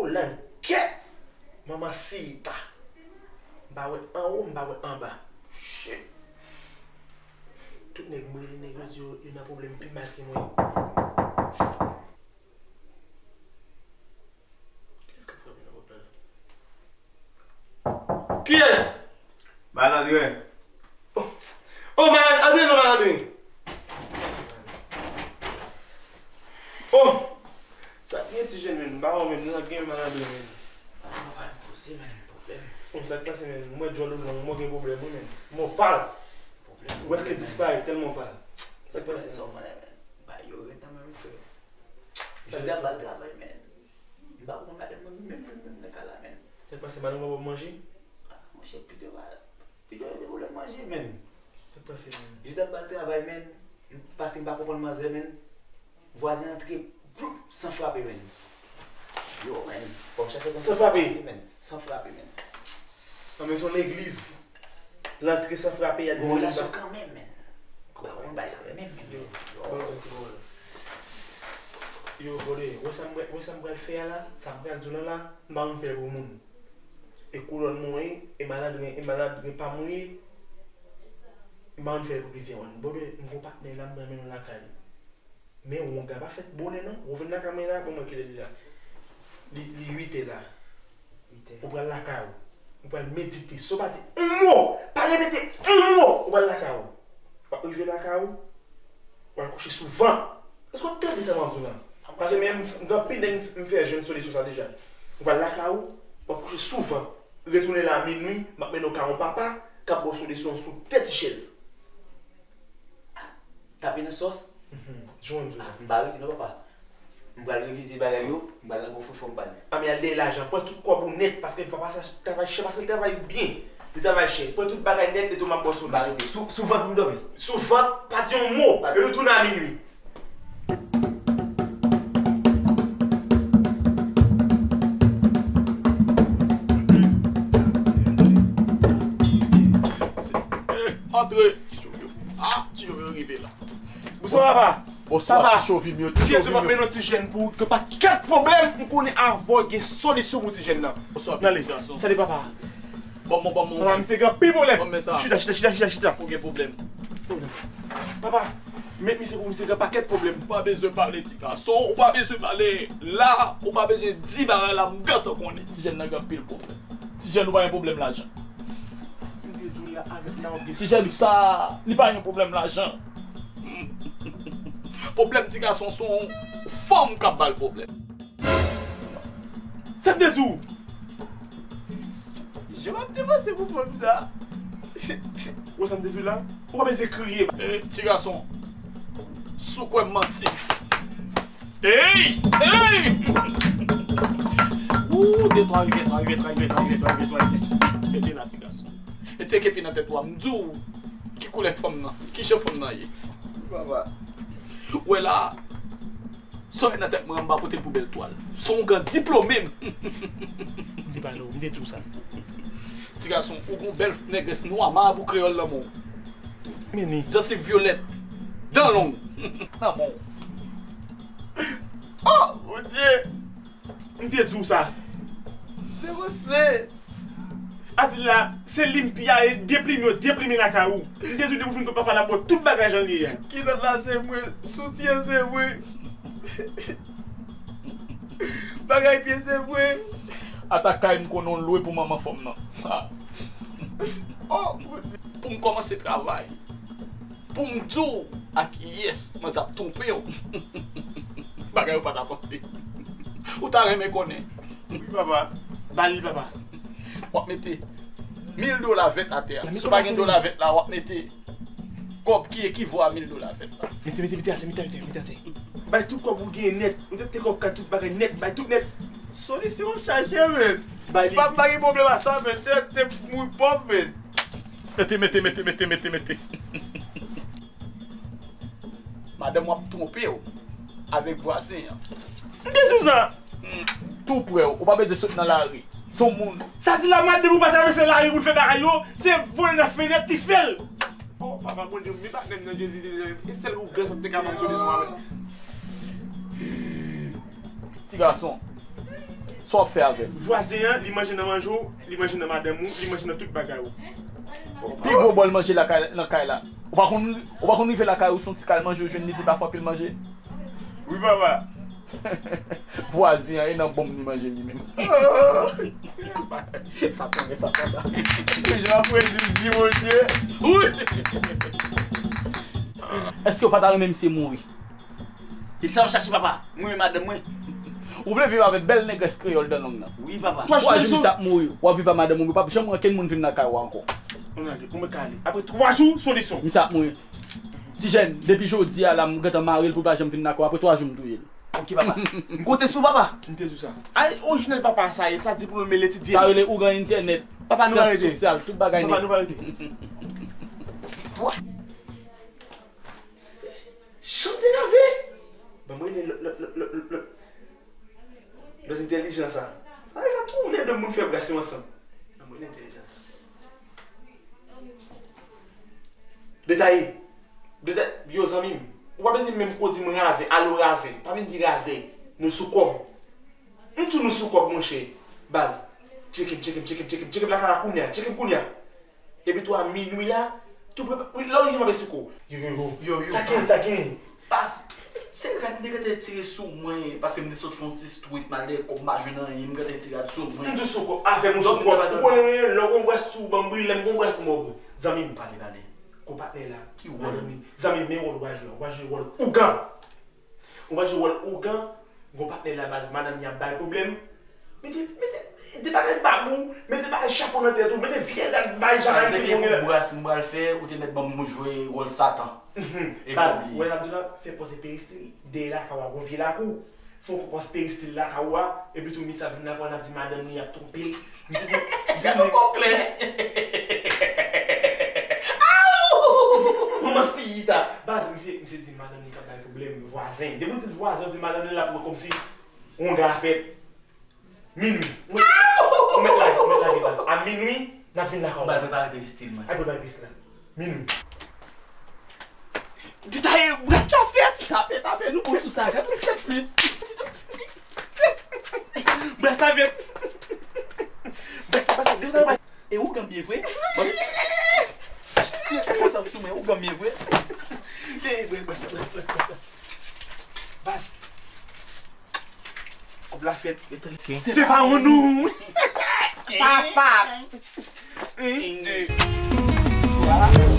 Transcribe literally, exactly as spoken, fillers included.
Nan kè manman Sita. M pa wè anwo, m pa wè anba. Shit. Tout nèg m rele nèg yo di yo, yo nan pwoblèm pi mal ke mwen. Kiyès k ap frape nan pòt la la? Kiyès? Malandren. Oh, oh, malandren, antre non, malandren. Oh, sa k gen ti jèn menm, m pa wè menm, sa k gen malandren menm. Papa, papa, poze menm, pwoblèm. Oh, sa k pase menm, m wè djòl ou long, m wè gen pwoblèm wi menm. M wè w pal. Pwoblèm. Ou prèske disparèt tèlman w pal. Sa k pase menm? Sa w konnen menm. Ba yo ret nan menm frè. Jodi a m pa al travay menm. M pa konn madanm mwen menm, menm, menm nan kay la menm. Sa k pase, madanm ou pa ba w manje? Ah, monchè, Peter pa, Peter gen pwoblèm manje menm. Sa k pase menm? Jodi a m pa al travay menm, paske m pa konprann manzè menm. Vwazen antre, bloup, san frape menm. Yo, menm, fò m chache konn sa k pase menm. San frape? San frape menm. Nan men se yon legliz. L antre san frape, y a di. Gon relasyon kanmenm, menm. Ou pa konn bay sa menm, menm. Yo, yo, yo, yo, yo, yo, yo, wè sa m pral, wè sa m pral fè a la, sa m pral di w la la, m pa konn fè l pou moun. E kolòn mwen ye, e malandren, e malandren pa mwen ye, m pa konn fè l pou plizyè moun. Brother, m gon patnè la, m pral mennen w lakay li. Men wonga pa fèt bonè non. Ou vin lakay mwen la, bon mwen kilè li la. Li, li uit è la. Uit è. Ou pral lakay ou. Ou pral medite. Si w pa di yon mo, pa repete yon mo, ou pral lakay ou. W ap rive lakay ou, w al kouche souvan. Èske w ap tande sa m ap di w la? Paske men m, m gen anpil nèg m, m fè jwenn solisyon sa deja. Ou pral lakay ou, w ap kouche souvan. Retounen la minwi, m ap mennen w kay yon papa k ap ba w solisyon sou tèt ti chèz. Tape nan sòs. Mhm. Jan w di la. M pa rete non papa. M pral revize bagay yo, m pral nan gwo fofò m baz. A men al dèyè lajan, pran tout kòb ou nèt, paske fò pa sa travay chè, paske l travay byen. Li travay chè. Pran tout bagay nèt, etou m ap ba w solisyon. M pa rete. Sou, sou vant pou m dòmi. Sou vant, pa di yon mo. Pa di. Retounen a minwi. Eh, antre, ti jòm yo. Ah, ti jòm yo rive la. Bonswa, papa. Bonswa, papa. Ti jòm yo, ti jòm yo. M te di m ap mennen yon ti jèn pou ou, gen pakèt pwoblèm, m konnen avè w gen solisyon pou ti jèn nan. Bonswa, pitit gason. Salut, papa. Bon, bon, bon, bon. Papa, misye gen anpil pwoblèm. Bon, men sa. Chita, chita, chita, chita, chita. Ou gen pwoblèm. Papa, met misye pou misye gen pakèt pwoblèm. Ou pa bezwen pale, ti gason. Ou pa bezwen pale la. Ou pa bezwen di bagay la. M gentan konnen. Ti jèn nan gen anpil pwoblèm. Ti jèn ou pa gen pwoblèm lajan. M te di w la avèk la w ap gen. Ti jèn sa, li pa gen pwoblèm lajan. Pwoblèm ti gason se yon fanm k ap ba l pwoblèm. Sa m te di w? Jan m ap depanse pou fanm sa. Ou wè sa m te di w la? Ou pa bezwen kriye. Eh, ti gason, si w kwè m manti. Ey! Ey! Ou, de twa rivyè, twa rivyè, twa rivyè, twa rivyè, twa rivyè, twa rivyè. Mete la, ti gason. E teke pye nan tèt ou a, m di w ki koulè fanm nan, ki jan fanm nan ye. Papa. Ou wè la, sa w wè nan tèt mwen an, m pa pote l pou bèl twal. Se yon gran diplome m. M te pale w, m te di w sa. Ti gason, ou gon bèl nègrès nwa, marabou kreyòl nan men w. Men li. Zansiv vyolèt, dan long nan men w. Oh, Bondye! M te di w sa. Depanse. Atila, se li m pi ale, deplime yo, deplime lakay ou. M te di w depi w fin pran papa la, bon, tout bagay jan l ye a. Kilòt la se mwen, soutyen se mwen. Bagay pye se mwen. Ata kay m konnen w lwe pou manman fanm nan. Ha. Oh, Bondye. Pou m kòmanse travay. Pou m di w ak yes, manzè ap twonpe w. Bagay ou pa t avanse. Ou ta renmen konnen. Wi, papa. Ba li, papa. W ap mete mil dola vèt atè a. Si w pa gen dola vèt la, w ap mete kòb ki ekivo a mil dola vèt la. Mete, mete, mete atè, mete atè, mete atè. Bay tout kòb ou genyen nèt. Ou te te kòb ka tout bagay nèt, bay tout nèt. Solisyon w chache, men. Bay li. Pa m pa gen pwoblèm a sa, men. Te, te mouri pòv, men. Mete, mete, mete, mete, mete, mete. Madanm w ap twonpe w avèk vwazen an. M te di w sa. Hmm. Tou prè w, ou pa bezwen sot nan lari. Se yon moun. Sa di la, madanm ou pa travèse lari pou l fè bagay yo, se vole nan fenèt li fè l. Oh, papa Bondye, men pa menm nan Jezi, e sèl ou gras ap te ka ban m solisyon avèk. Ti gason. Sa w ap fè avè l? Vwazen an, li manje nan manje w, li manje nan madanm ou, li manje nan tout bagay ou. Pi gwo bòl manje lakay, nan kay la. Ou pa konn, ou pa konn rive lakay ou, se yon ti kal manje ou jwenn, li te pa fè anpil manje. Wi, papa. Vwazen an, e nan bonm li manje li menm. Sa konnen, sa konnen. Jan Fredi di, Bondye. Wi. Èske w pa ta renmen misye mouri? E sa w ap chache, papa? Mwen menm madanm mwen. Ou vle viv avèk bèl nègès kreyòl dan long nan? Wi, papa. Twa jou, misye ap mouri. W ap viv ak madanm ou, ou p ap janm wè kenn moun vin lakay ou ankò. Ann ale, pou mwen ka ale. Apre twa jou, se yon leson. Misye ap mouri. Ti jèn, depi jodi a la, m gentan mare l pou l pa janm vin lakay ou. Apre twa jou, m touye l. Ok, papa. M konte sou ou, papa. M te di w sa. Ay, orijinal papa sa ye, sa diplome l etidye. Sa rele ougan entènèt. Papa, nou pa rete. Syans sosyal, tout bagay nèt. Papa, nou pa rete. Jan m te raze! Ban m rele lòt, lòt, lòt, lòt, lòt, lòt entèlijan sa. Sa, sa tounen de moun fè bras yo ansanm. Ban m rele entèlijan sa. Detaye. Detaye. Yo, zanmi m. Ou pa bezwen menm ko di m raze, alo raze. Pa vin di raze. Nou sou kòb. M di w nou sou kòb, monchè. Baz. Tcheke m, tcheke m, tcheke m, tcheke m, tcheke m lakay la kounye a. Tcheke m kounye a. Depi tou a minwi la, tou pre, wi, lè w rive m ap esplike w. Yo, yo, yo, yo, yo, sa gen, sa gen. Pas, se rad m te gentan tire sou mwen, paske m te sot fè yon ti street, m al dèyè kòb, m pa jwenn anyen, m gentan tire rad sou mwen. M di w sou kòb, afè m sou kòb. Ou konnen, lè w gon bwès sou ou, ban m brile, m gon bwès m ba w. Zanmi m. Pale, pale. Gon patnè la. Ki wòl? Zanmi m, men wòl w a jwe a. W a jwe wòl ougan. Ou pa jwe wòl ougan, gon patnè la baz, madanm li ap bay pwoblèm. Mete, mete, de bagay babou, mete bagay chapo nan tèt ou, mete vye rad bay Jamaican. Mete pou bras m pral fè, ou te mèt ban m jwe wòl Satan. Baz, wè l ap di la, fè pòz peristil, dèyè lakay ou a, gon vye lakou. Fè yon pòz peristil lakay ou a, epi tou misye ap vin lakay ou a, n ap di madanm li ap twonpe l. Misye di, misye di, manman siyita. Baz, misye, misye di madanm li k ap bay pwoblèm, vwazen. Depi w di l vwazen, w di madanm li, l ap wè kòmsi wonga a fèt. Minwi. Ou mèt, ou mèt lage, ou mèt lage baz. A minwi, n ap vin lakay ou. M pral prepare peristil mwen. Al prepare peristil la. Minwi. Detaye, bras la fèt. Tape, tape, nou bon sou sa. Gade ti tèt flit. Bras la fèt. Bras la, bras la, bras la. E ougan m ye vre? Ban m ti, ti enfòmasyon sou mwen, ougan m ye vre? E, bwè, bwè, bwè, bwè, bwè. Baz. Kòb la fèt. Se pa yon nou. Fafa. Yon, de, twa.